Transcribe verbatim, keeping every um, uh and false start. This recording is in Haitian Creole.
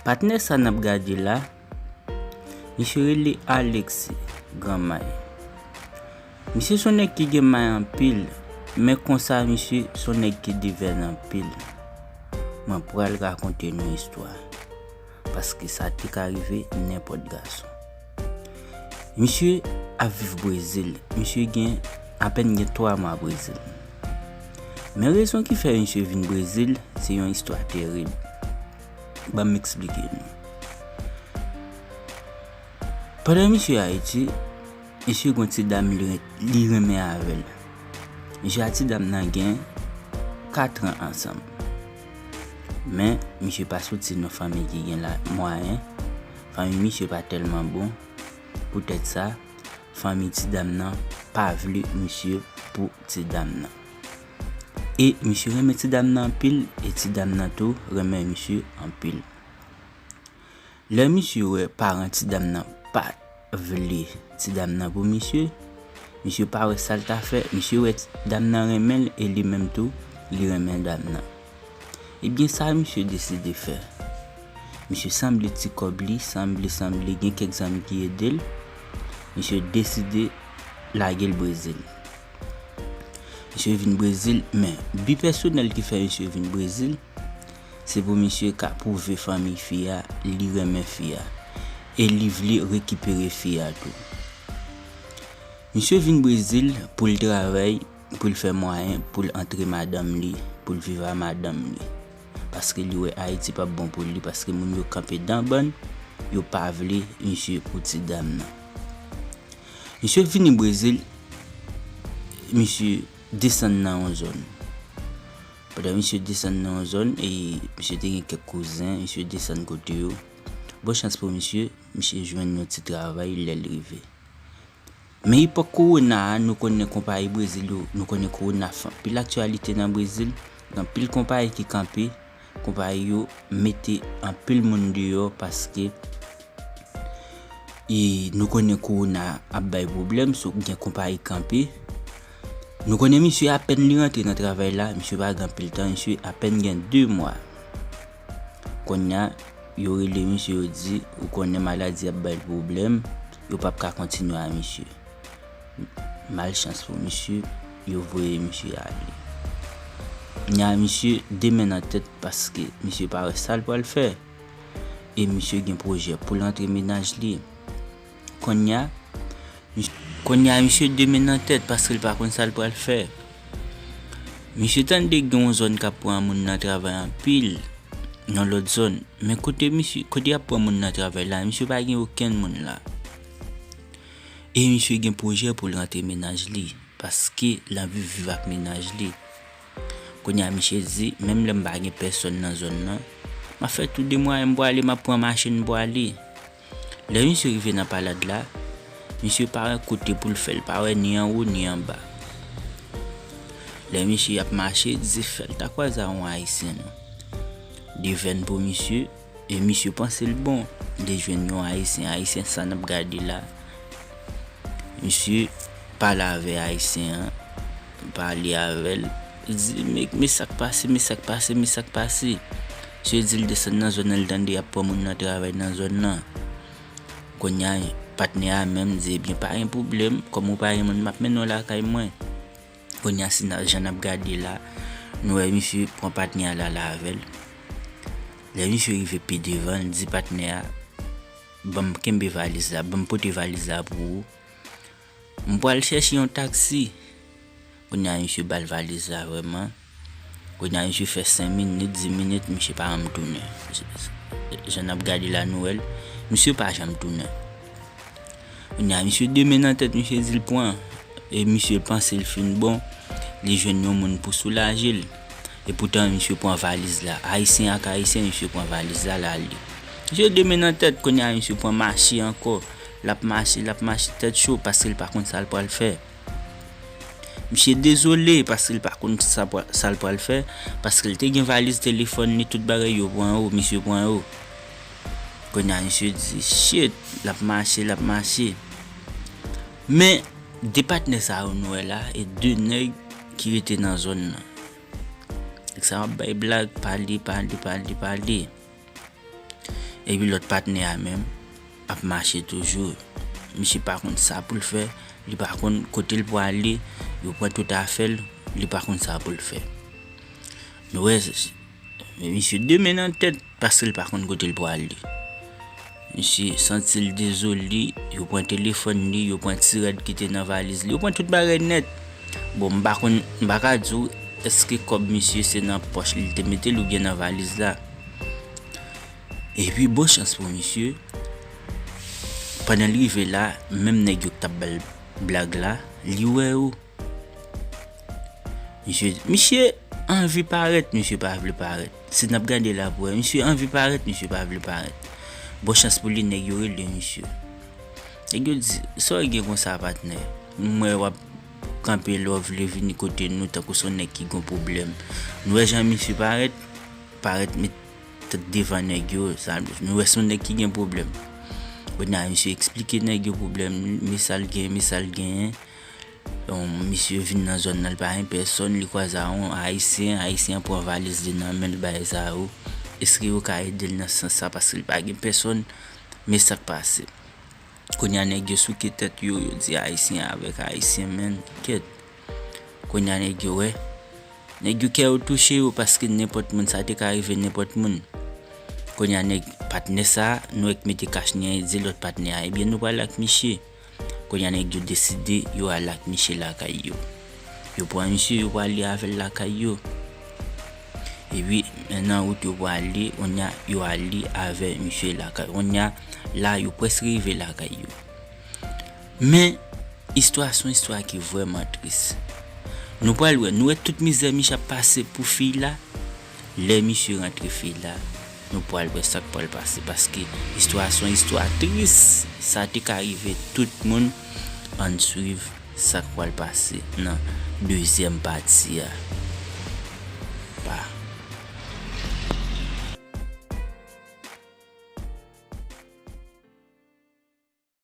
Patnè sa n ap gade la, misye rele Alexis Granmay. Misye se yon nèg ki gen may anpil, men konsa misye se yon nèg ki divèn anpil. Mwen pral rakonte nou istwa, paske sa te ka rive nenpòt gason. Misye ap viv Brezil. Misye gen apèn gen twa mwa Brezil. Men rezon ki fè misye vin Brezil, se yon istwa terib. Ban m eksplike nou. Pandan misye Ayiti, misye gen yon ti dam li, li renmen avè l. Misye ak ti dam nan gen kat an ansanm. Men, misye pa soti nan fanmi ki gen la mwayen. Fanmi misye pa tèlman bon. Poutèt sa, fanmi ti dam nan pa vle misye pou ti dam nan. E misye renmen ti dam nan anpil, e ti dam nan tou renmen misye anpil. Lè misye wè paran ti dam nan pa vle ti dam nan pou misye, misye pa wè sa l ta fè, misye wè ti dam nan renmen l e li menm tou, li renmen dam nan. Ebyen, sa misye deside fè? Misye sanble ti kòb li, sanble, sanble gen kèk zanmi ki ede l. Misye deside lage l Brezil. Misye vin Brezil, men bi pèsonèl ki fè misye vin Brezil, se pou misye ka pwouve fanmi fi a li renmen fi a, e li vle rekipere fi a tou. Misye vin Brezil pou l travay, pou l fè mwayen, pou l antre madanm li, pou l viv a madanm li. Paske li wè Ayiti p ap bon pou li, paske moun yo kanpe dan bann, yo pa vle misye pou ti dam nan. Misye vini Brezil, misye desann nan yon zòn. Pandan misye desann nan yon zòn, e misye te gen kèk kouzen, misye desann kote yo. Bon chans pou misye, misye jwenn yon ti travay lè l rive. Men epòk kowona a, nou konnen konpayi Brezil yo, nou konnen kowona fè anpil aktyalite nan Brezil, gen anpil konpayi ki kanpe, konpayi yo mete anpil moun deyò paske e nou konnen kowona ap bay pwoblèm, so gen konpayi kanpe. Nou konnen misye apèn li rantre nan travay la, misye pa gen anpil tan, misye apèn gen de mwa. Kounye a, yo rele misye, yo di, ou konnen maladi ap bay l pwoblèm, yo p ap ka kontinye a misye. Malchans pou misye, yo voye misye ale. Nya misye de men nan tèt paske misye pa wè sa l pral fè. E misye gen pwojè pou l antre mennaj li. Kounye a, mis-, kounye a misye de men nan tèt paske l pa konn sa l pral fè. Misye tande gen yon zòn k ap pran moun nan travay anpil nan lòt zòn. Men kote misye, kote y ap pran moun nan travay la, misye pa gen okenn moun la. E misye gen pwojè pou l rantre mennaj li, paske l anvi viv ak mennaj li. Kounye a misye di, menm lè m pa gen pèsòn nan zòn nan, m ap fè tou de mwayen m pwale, m ap pran machin m pwale. Lè misye rive nan palad la, misye pa wè kote pou l fè, l pa wè ni anwo ni anba. Lè misye ap mache, di fè l ta kwaze a yon ayisyen non. De vèn pou misye, e misye panse l bon, li jwenn yon ayisyen, ayisyen sa n ap gade la. Misye pale avè ayisyen an, pale avè l, di, men, men sa k pase, men sa k pase, men sa k pase. Misye di l desann nan zòn nan, l tande y ap pran moun nan travay nan zòn nan. Kounye a, patnè a menm di, ebyen, pa gen pwoblèm, kòm ou pa gen moun, m ap mennen w lakay mwen. Kounye a, si n a, jan n ap gade la, nou wè misye pran patnè a l ale avè l. Lè misye rive pi devan, l di patnè a, ban m kenbe valiz la, ban m pote valiz la pou ou. M pral chèche yon taksi. Kounye a, misye ba l valiz la vrèman. Kounye a, misye fè senk minit, dis minit, misye pa janm tounen. Jan n ap gade la, nou wè l, misye pa janm tounen. Kounye a, misye de men nan tèt, misye di l pran. E misye panse l fin bon, li jwenn yon moun pou soulaje l. E poutan, misye pran valiz la. Ayisyen ak ayisyen, misye pran valiz la, l ale. Misye de men nan tèt, kounye a, misye pran mache ankò. L ap mache, l ap mache tèt cho, paske l pa konn sa l pral fè. Misye dezole, paske l pa konn sa pral, sa l pral fè, paske l te gen valiz, telefòn li, tout bagay yo pran yo, misye pran yo. Kounye a, misye di, shit, l ap mache, l ap mache. Men, de patnè sa yo nou wè la, e de nèg ki rete nan zòn nan. Nèg sa yo ap bay blag, pale, pale, pale, pale. Epi lòt patnè a menm ap mache toujou. Misye pa konn sa pou l fè, li pa konn kote l pwale, yo pran tout afè l, li pa konn sa pou l fè. Nou wè, misye de men nan tèt paske l pa konn kote l pwale. Misye santi l dezole, yo pran telefòn li, yo pran ti rad ki te nan valiz li, yo pran tout bagay nèt. Bon, m pa konn, m pa ka di w èske kòb misye se nan pòch li te mete l oubyen nan valiz la. Epi bon chans pou misye, pandan l rive la, menm nèg yo k t ap ba l blag la, li wè yo. Misye, misye anvi parèt, misye pa vle parèt. Si n ap gade la pou wè, misye anvi parèt, misye pa vle parèt. Bon chans pou li, nèg yo rele misye. Nèg yo di, "Sa w gen konsa, patnè? M wè w ap kanpe lè w vle vini kote nou tankou se yon nèg ki gon pwoblèm." Nou wè jan misye parèt, parèt met tèt devan nèg yo, sa, nou wè se yon nèg ki gen pwoblèm. Kounye a, misye eksplike nèg yo pwoblèm li, men sa l gen, men sa l genyen. Bon, misye vin nan zòn nan, li pa gen pèsòn, li kwaze a yon Ayisyen, Ayisyen an pran valiz li nan men l, bay sa yo. Èske yo ka ede l nan sans sa, paske li pa gen pèsòn, men sa k pase. Kounye a, nèg yo souke tèt yo, yo di Ayisyen avèk Ayisyen, menn, kèt. Kounye a, nèg yo wè. Nèg yo kè yo touche yo, paske nenpòt moun, sa te ka rive nenpòt moun. Kounye a, nèg patnè sa, nou wè k mete kach li an, e di lòt patnè a, ebyen, nou pral ak misye. Kounye a, nèg yo deside yo al ak misye lakay yo. Yo pran misye, yo prale avè l lakay yo. Epi, nan wout yo prale, kounye a, yo ale avè misye lakay. Kounye a, la, yo prèske rive lakay yo. Men, istwa se yon istwa ki vrèman tris. Nou pral wè, nou wè tout mizè misye ap pase pou fi la. Lè misye rantre fi la, nou pral wè sa k pral pase, paske istwa se yon istwa tris. Sa te ka rive tout moun. Ann swiv sa k pral pase nan dezyèm pati a.